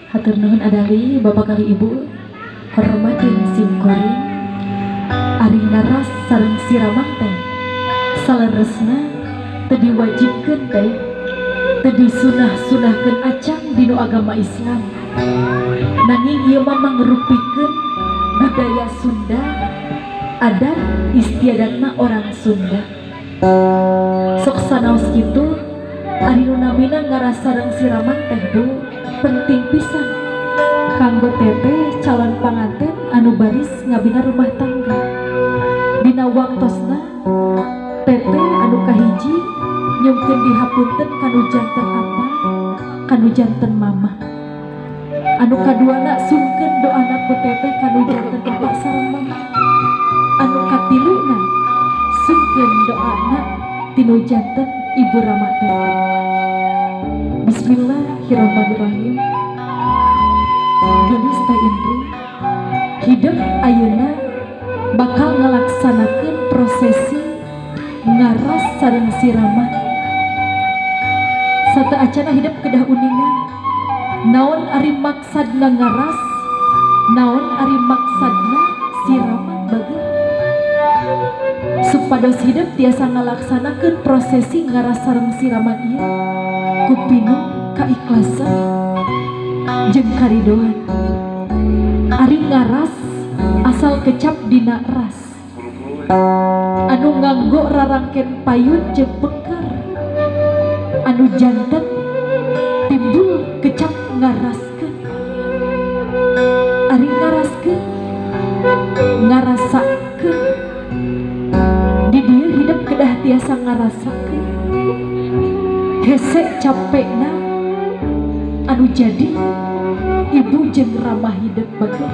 Hatur nuhun adali Bapak kali Ibu, hormatin simkuring. Ari ngaras sareng siraman teh saleresna teu diwajibkeun teh, teu disunah-sunahkeun acan dinu agama Islam. Nanging ieu mah mangrupikeun budaya Sunda, adat istiadatna orang Sunda. Sok sanaos kitu, ari nu namina ngaras sareng siraman teh, Bu, penting pisan kanggo teteh calon panganten anu baris ngabina rumah tangga. Dina waktosna teteh anu kahiji nyungkeun dihapunten kanu janten apa, kanu janten mama. Anu kaduana, sungkeun doana ku teteh kanu janten apa sareng mama. Anu katiluna, sungkeun doana tinu janten ibu rama teteh. Bismillahirrahmanirrahim. Geulis Teh Indri, hidup ayeuna bakal ngalaksanakeun prosesi ngaras sareng siraman. Sateuacana hidup kedah uninga naon ari maksadna ngaras, naon ari maksadna siraman, bager supados hidup tiasa ngalaksanakeun prosesi ngaras sareng siraman ieu ku pinuh kaikhlasan jeung karidoan. Ari ngaras asal kecap dina ras anu nganggo rarangken payun jeung pengker anu janten timbul kecap ngaraskeun. Ari ngaraskeun, ngarasakeun, di dieu hidup kedah tiasa ngarasakeun hese capekna anu jadi ibu jeung ramah hidup, bager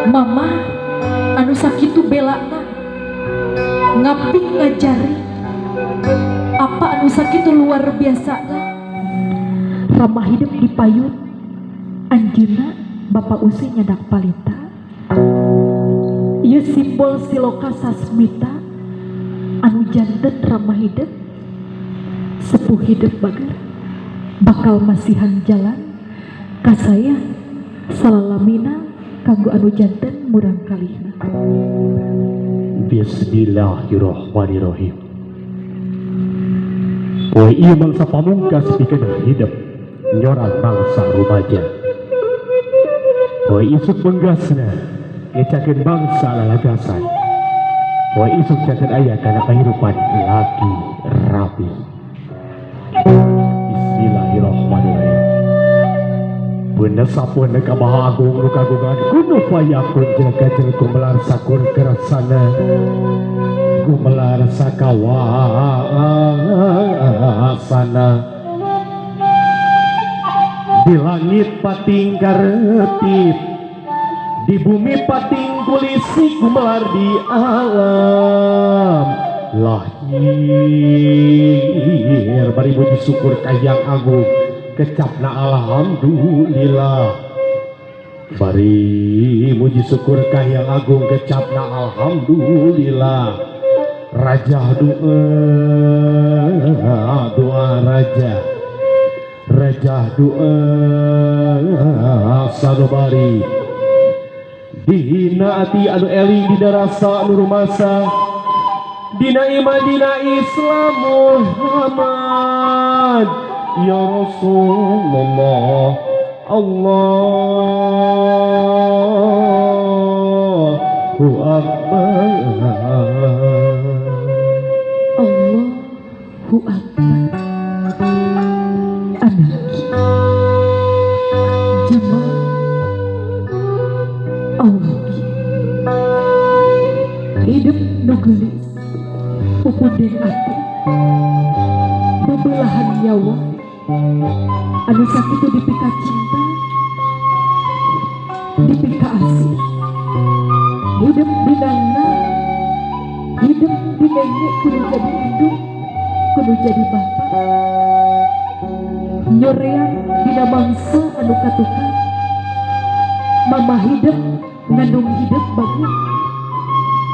mama anu sakitu belana ngaping ngajari apa anu sakitu luar biasa. Ramah hidup di payun anjeunna Bapak Usi nyandak palita. Ieu simbol siloka sasmita anu janten ramah hidup, sepuh hidup, bager bakal masihan jalan kasayang salalamina kanggo anu janten murang kalihna. Bismillahirrahmanirrahim. Poe ieu mangsa pamungkas pikeun hidup nyoran bangsa rumaja. Poe isuk benggasna ngecakeun bangsa lalagasan. Poe isuk janten aya kana kahirupan laki rapi. Bismillahirrahmanirrahim. Bener sampun ka Maha Agung nu kagungan kun fayakun jelek gumelar sakur kersana gumelar sakawasana. Di langit pating karetip, di bumi pating kulisi, gumelar di alam lahir. Bari puji syukur ka Hyang Agung kecapna alhamdulillah. Bari muji syukur ka Hyang Agung kecapna alhamdulillah. Raja doa, doa raja, raja doa sanubari. Dina ati anu eling, dina rasa anu rumasa, dina iman, dina Islam, Muhammad ya Rasulullah. Allahu Akbar. Allahu Akbar. Anarki Jamal Allah hidup nu geulis, pupunden ati, bebelahan nyawa anu sakitu dipika cinta, dipika asih. Hidup binangna, hidup dinenge kudu jadi indung, kudu jadi bapak, nyorean dina mangsa anu katukang. Mama hidup ngandung hidup, bagus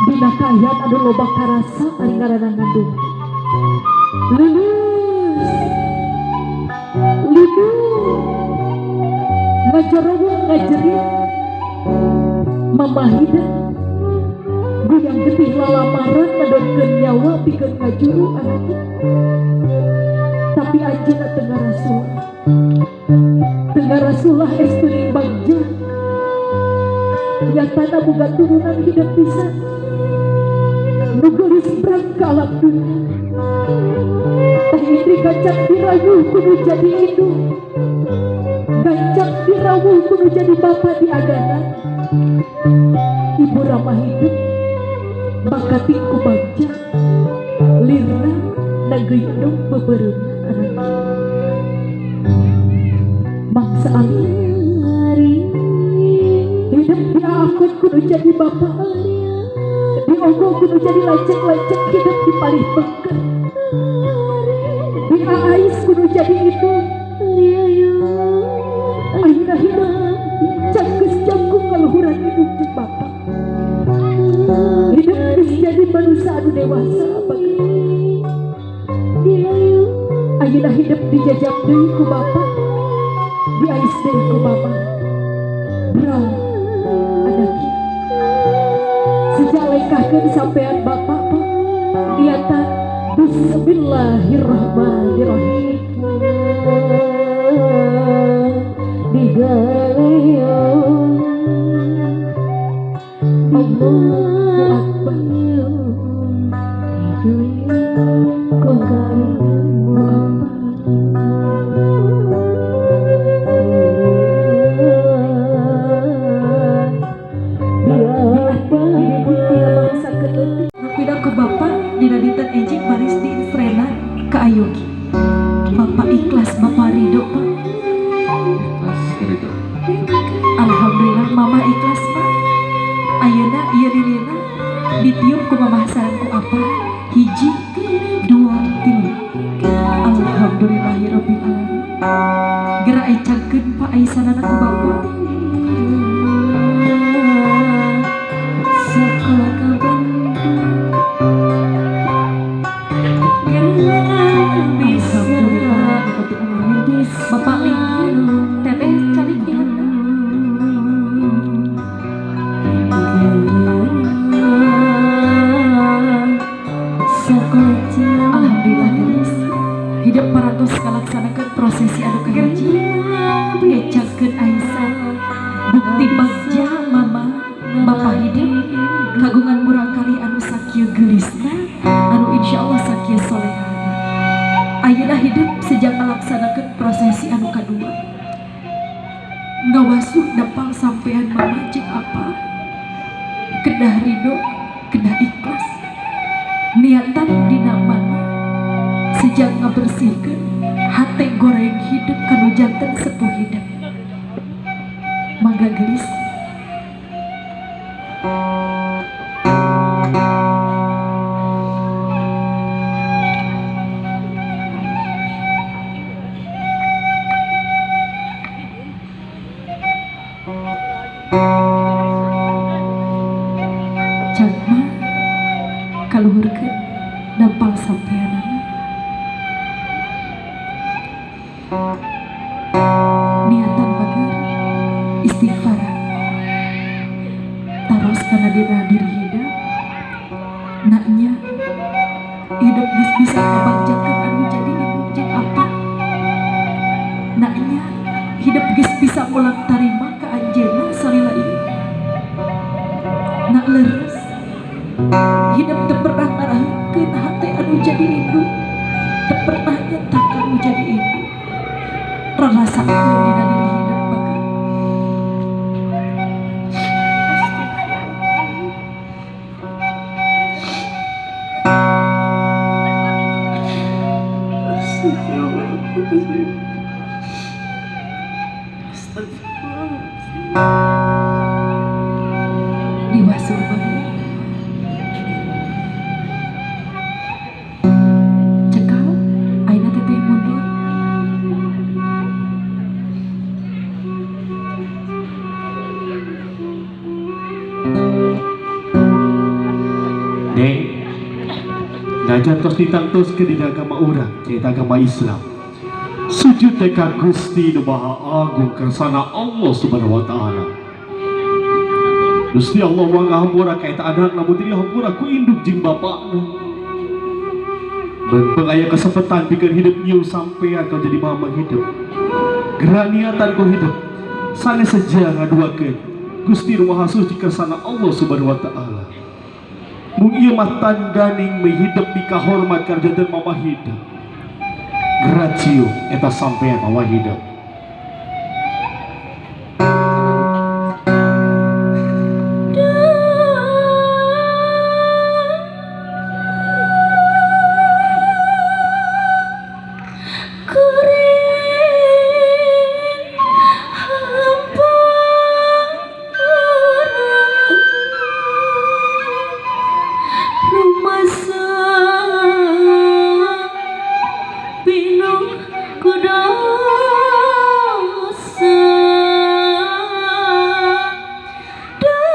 dina kaayaan anu loba karasa. Ari ngaranna ngandung, lulus lulu. Ngajorowong ngajerit Mama hidup guyang getih lalamaran ngedorkeun nyawa pikeun ngajuru anakna. Tapi anjeunna teu ngarasulah. Teu ngarasulah estuning bagja. Nyatana boga turunan hidup pisan. Nu geulis brang ka alam dunya. Teh Indri gancang dirawuh kudu jadi indung. Gancang dirawuh kudu jadi bapa di agana. Ibu ramah hidup bakating ku bagja. Lirna nageuyeung beubeureup anak. Mangsa Ali hidup diakon kudu jadi bapa. Diogo kudu jadi lancek-lancek hidup di palih bengker. Diaais kudu jadi indung. Ayeuna hidup cangkeus jangkung kaluhuran ibu jeung bapa. Hidup geus jadi manusia anu dewasa bageun. Ayeuna hidup dijajab deui ku bapa, diais deui ku mama. Bro, anak sejak lengkahkeun sampean bapak Pak, niatan bismillahirrahmanirrahim. Allahu Akbar. Allahu Akbar. Pindah ke bapak dina dinten enjing baris di Srena ke Ayogi. Bapak ikhlas, bapak ridho Pak. Ikhlas ridho. Alhamdulillah mama ikhlas Pak. Ayeuna ieu lilina ditiup ku mamah sareng ku apa? Hiji, dua, tilu. Alhamdulillahirabbil alamin. Geura ecangkeun Pak aisanana ku bapak. Alhamdulillah. Bapak linggih, teteh calik di handap. Alhamdulillah geus. Hidup parantos kalaksanakeun prosesi anu kahiji. Ngecangkeun aisan. Bukti bagja mama, bapak hidup kagungan murangkalih anu sakieu geulisna, anu insyaallah sakieu solehana. Ayeuna hidup sejak ngalaksanakeun prosesi anu kadua. Ngawasuh dapal sampean mama jeung apa? Kedah ridho, kedah ikhlas. Niatan dina mana sejak ngabersihkeun hate goreng hidup kanu janten sepuh hidup. Mangga gelis. Cagma kaluhurkeun dampal sampeanana. Niatan bager istighfar. Taros kana dina diri hidup. Naknya hidup geus bisa ngabagjakeun anu jadi ibu jeung apa. Naknya hidup geus bisa mulang tarima ka anjeunna salila ieu. Nak leres hidup teu pernah ngaraheunkeun hate anu jadi indung, teu pernah nyentak anu jadi indung. Rarasakeun dina diri hidup bager. Astagfirullahaladzim. Astagfirullahaladzim. Diwasuh bager. Cekal ayeuna teteh mundur. Neng, najan tos ditangtos ke dina agama urang, cerita agama Islam. Sujud teh ka Gusti Nu Maha Agung kersana Allah Subhanahu wa taala. Gusti Allah mah ngahampura ka eta anak namun teu dihampura ku induk jeung bapakna. Benteng aya kesempatan pikeun hidup nyiu sampean kau jadi mama hidup. Geura niatan ku hidup sanes seja ngaduakeun Gusti Nu Maha Suci kersana Allah Subhanahu wa taala. Mung ieu mah tandaning meh hidup dikahormat karena mama hidup. Geura cium eta sampean mama hidup. Kuring hampura rumasa pinuh ku dosa dah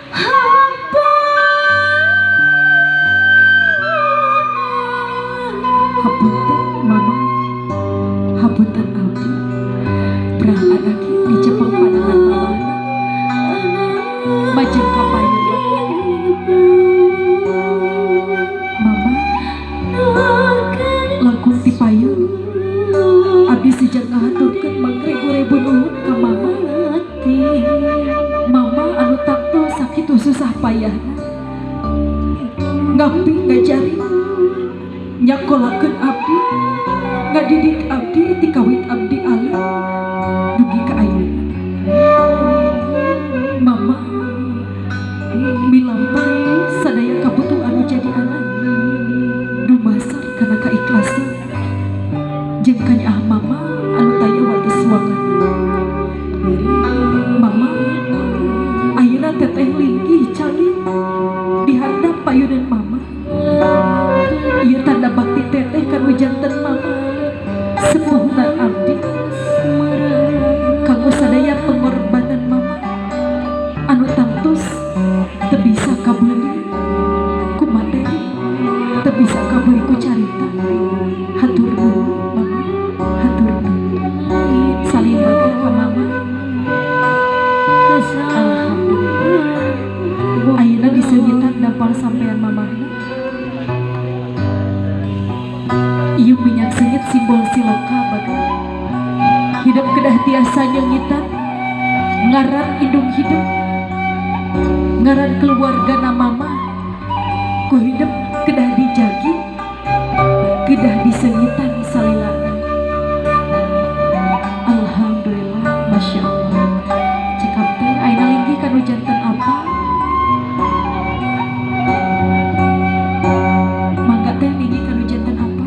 hampura. Hapunten mama, hapunten abdi, berang anak dicepeng panangan mama majeng kapayun. Mama langkung ti payun abdi sejak ngahaturkeun mangrebu-rebu nuhun ka mama. Mama anu tangtu sakitu susah payahna ngabdi ngajari nyakolakeun abdi, ngadidik abdi ti kawit abdi alit dugi ka ayeuna. Mama milampah sadaya kabutuhan anu jadi anak dumasar kana kaikhlasan jeung kanyaah mama anu taya wates wangan. Mama ayeuna teteh linggih calik di handap payunan mama. Ieu tanda bakti teteh kanu janten mama sepuhna abdi kanggo sadaya pengorbanan mama anu tangtos teu bisa kabeuli ku materi, teu bisa kabeuli ku carita. Hatur nuhun mama, hatur nuhun. Salim bager ka mama. Alhamdulillah ayeuna diseungitan dampal sampean mamahna. Ieu minyak seungit simbol siloka bager. Hidup kedah tiasa nyeungitan ngaran indung hidup, ngaran keluarga na mama ku hidup kedah dijagi, kedah diseungitan salilana. Alhamdulillah, masya Allah. Cekap teh ayeuna linggih kanu janten apa? Mangga teh linggih kanu janten apa?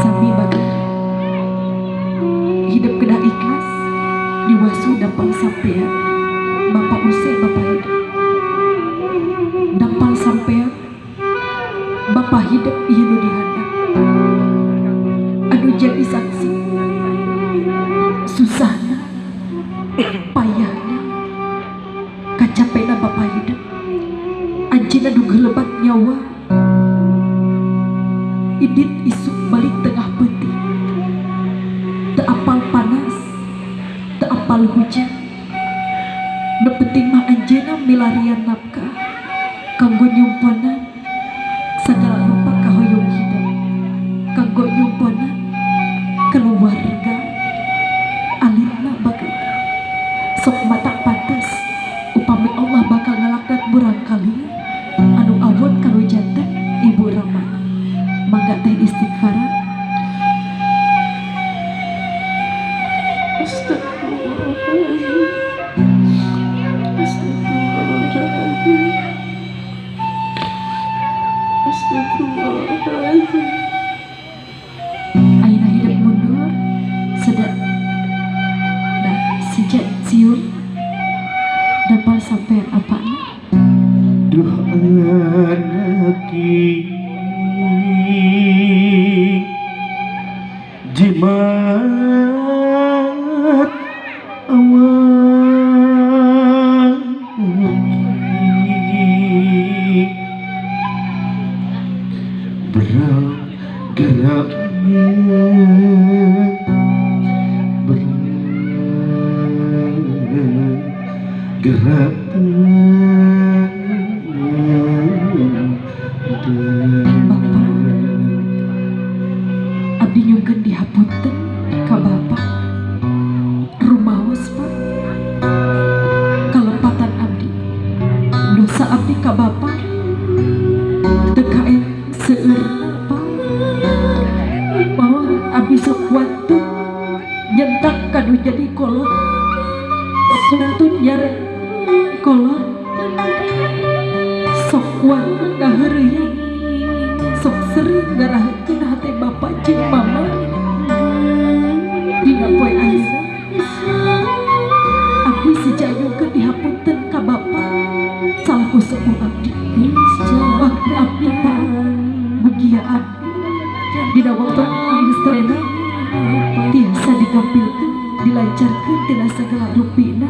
Sami bager. Hidup kedah ikhlas diwasu dampal sampean Bapak Use, Bapak hidup dampal sampean Bapak hidup ieu nu dihandap anu jadi saksi susahna payahna kacapena Bapak hidup. Anjeunna duga lebat nyawa idit isuk balik tengah peuting, teu apal panas, teu apal hujan, nu penting mah anjeunna milarian nafkah kanggo nyumponan sagala rupa kahoyong hidup, kanggo nyumponan keluarga alitna bager. Sok matak pantes upami Allah bakal ngalaknat murangkalih anu awon kanu janten ibu rama. Mangga teh istighfar. Astagfirullahaladzim. Astagfirullahaladzim. Astagfirullahaladzim. Ayeuna hidup mundur sedak. Nah, sejak cium dampal sampean apana? Duh anaki jimat. Awan putih bergeraknya bergerak. Bapak, abdi nyungkeun dihapunten ka Bapak. Rumaos Pak, kalepatan abdi, dosa abdi ka Bapak teu kaen seueurna Pak. Mawa abdi sok wantun nyentak kanu jadi kolot, wantun nyare kolot, sok wantun ngaheureuyan, sok sering ngaraheutkeun hate Bapak jeung Mama. Dina poe ayeuna abdi sejayungkeun dihapunten ka Bapak salaku sepuh abdi. Waktu abdi Pak, mugia abdi dina waktu istrena tiasa digampilkeun, dilancarkeun tina sagala rupina,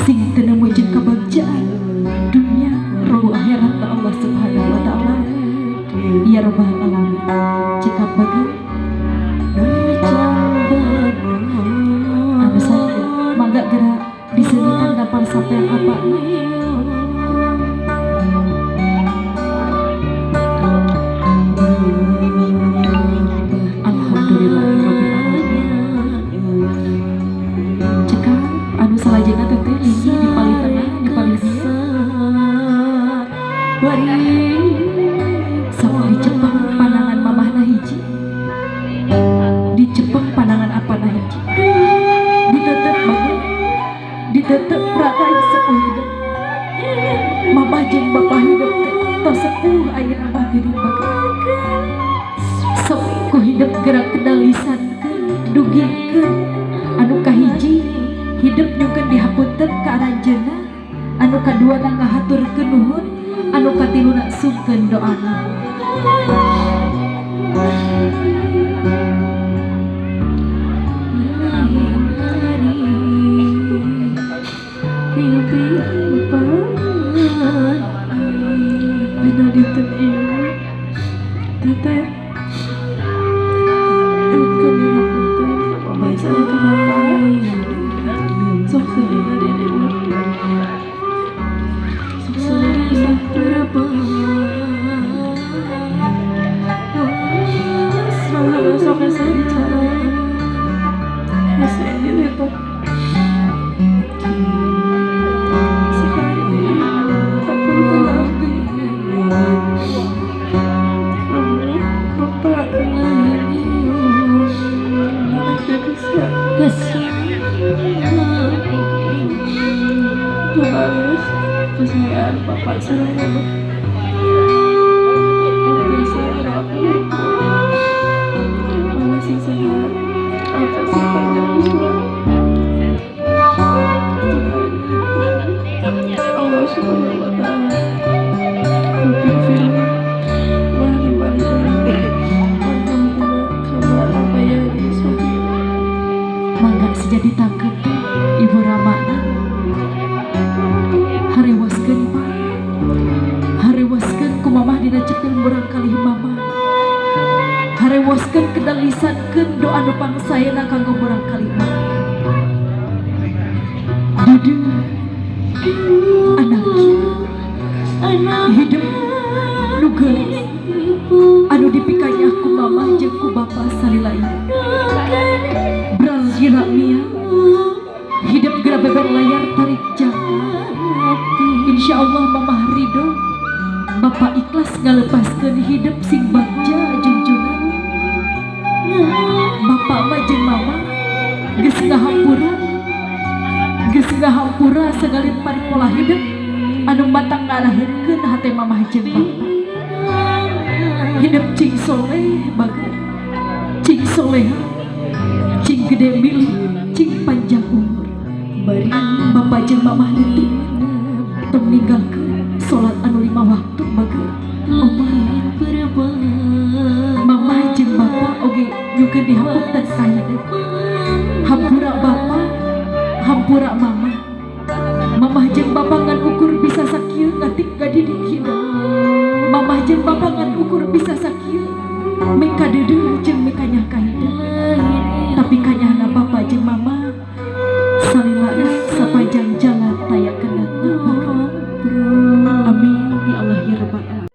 sing teu nemu jeung kabagjaan dunya roh akhirat na Allah Subhanahu wa taala, ya rabbal alamin. Cekap bagai anu sae mangga geura diseungitan dampal sampean apa. Alhamdulillahirabbil alamin. Cekap anu salajengna teteh linggi di paling tengah di paling dieu. Sok dicepeng panangan mamahna hiji, dicepeng panangan apana hiji, ditetep banget, ditetep rakai sepuh hidup mamah jeung bapak hidup teh tos sepuh ayeuna mah geuning bager. Sok ku hidup gerak kendalisankeun, dugikeun anu kahiji hidup nyungkeun dihapunten ka aranjeunna, anu kaduana ngahaturkeun nuhun, anu katiluna sungkeun doana. Dina dinten ieu teteh nyungkeun dihapunten ka mama sareng ka bapak. Sok sering ngadede sok sering nyusahkeun, mangga sok hese bicara, hese diletok. Sekali deui hapunten abdi, mama, bapak, anak teu bisa ngabales kesayangan bapak sareng mama. Biasa doakeun mama sing sehat, apa sing panjang usia. Allah Subhanahu wa taala. Rabbil firli wa li walidayya warhamhuma kama rabbayani shaghira. Mangga sejadi tangkep teh Ibu Ramana. Harewaskeun Pak, harewaskeun ku mamah dina cepil murang kalih mama, harewaskeun kedalisankeun doa nu pangsaena kanggo murang kalih mama. Dudu anak hidup nu geulis anu dipikayah ku mamah jeung ku bapa salila ieu bral gila mia hidup geura beber layar tarik jangka. Insyaallah mamah ridho, bapak ikhlas ngalepaskeun hidup sing bagja junjunan. Bapak mah jeung mama geus ngahampura, geus ngahampura sagalin pola hidup anu matang ngaraheunkeun hate mamah jeung bapak. Hidup cing soleh bager, cing soleha, cing gede milih, cing panjang umur. Bapak jeung mamah leutik tong ninggalkeun salat anu 5 waktu bager. Omah mamah jeung bapak oge nyukeun dihapunten ka hidup. Hampura Hampura, Mama. Mamah jeung Bapak ngan ukur bisa sakieu ngatik ngadidik hidup. Mamah jeung Bapak ngan ukur bisa sakieu mikadeudeuh jeung mikanyah ka hidup. Tapi kanyahna Bapak jeung Mama salilana sapanjang jalan taya kendang. Amin ya Allah ya Rabbal alamin.